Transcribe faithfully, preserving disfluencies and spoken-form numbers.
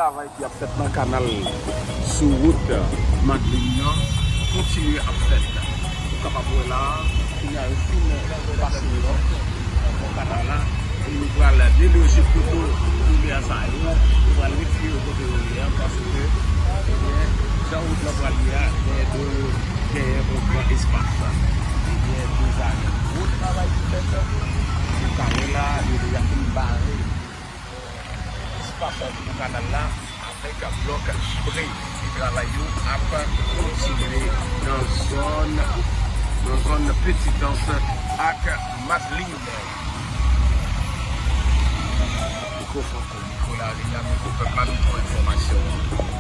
Travay ki ap fèt nan kanal sou wout Madlin nan kontinye ap fèt. Ou kapab wè la, kounye a yo fin pase lòt bò kanal la, e yo pral deloje poto kounye a sa yo, yo pral retire yo kote yo ye a, paske, ebyen, jan wout lan pral ye a, genyen dlo yo, genyen yon gran espas. Ebyen, deja gen gwo travay ki fèt. Ou ka wè la, yo deja fin bare espas pou kanal la avèk blòk spre. E travay yo ap kontinye nan zòn, nan zòn Petitans ak Madlin. Mikwo Franco, mikwo lari a, mikwo pèp la, mikwo enfòmasyon.